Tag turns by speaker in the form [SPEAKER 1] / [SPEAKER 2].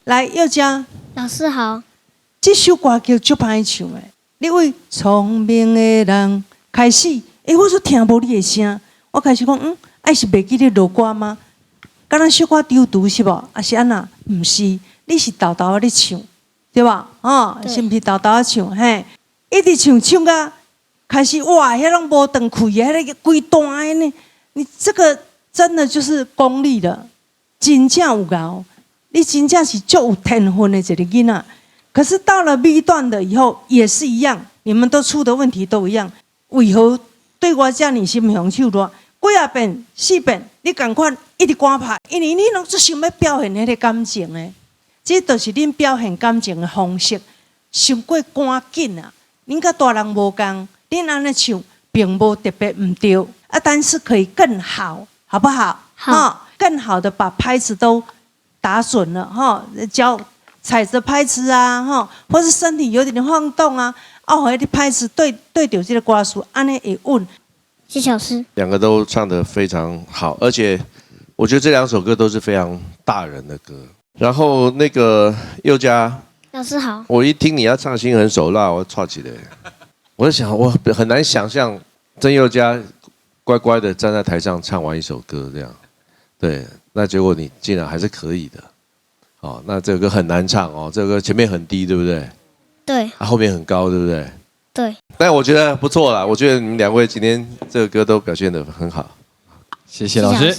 [SPEAKER 1] 來，宥嘉。
[SPEAKER 2] 老師好。
[SPEAKER 1] 這首歌曲足歹唱的，你為聰明的人開始，欸，我說聽無你的聲，我開始講，愛是袂記得落歌嗎？敢若小可丟丟是無？抑是按怎？毋是，你是沓沓仔咧唱，對吧？哦，是毋是沓沓仔唱？嘿，一直唱唱到開始，哇，彼攏無斷氣的，彼個規段的呢？你這個真的就是功力了，真正有𠢕，你真正是足有天分的一個囡仔。可是到了 B 段的以後也是一樣，你們都出的問題都一樣。為何對我遮爾心雄手軟？幾仔遍、四遍，你仝款一直趕拍，因為你攏足想欲表現彼個感情的，這就是恁表現感情的方式。傷過趕緊啊！恁佮大人無仝，恁按呢唱並無特別毋對，啊，但是可以更好，好不好？
[SPEAKER 2] 好，
[SPEAKER 1] 更好的把拍子都打準了，哈，腳踩着拍子啊，哈，或是身體有點點晃動啊，哦，彼個拍子對對著這個歌詞，按呢會穩。
[SPEAKER 2] 謝謝老師。
[SPEAKER 3] 兩個都唱得非常好，而且我覺得這兩首歌都是非常大人的歌。然後那個宥嘉，
[SPEAKER 2] 老師好。
[SPEAKER 3] 我一聽你要唱《心狠手辣》，我剉一下。我在想，我很難想象曾宥嘉乖乖的站在台上唱完一首歌這樣。對，那結果你竟然還是可以的。哦，那這個歌很難唱哦，這個歌前面很低，對不對？
[SPEAKER 2] 對。
[SPEAKER 3] 啊，後面很高，對不對？
[SPEAKER 2] 對。
[SPEAKER 3] 但我覺得不錯啦，我覺得你們兩位今天這個歌都表現得很好。
[SPEAKER 4] 謝謝老師。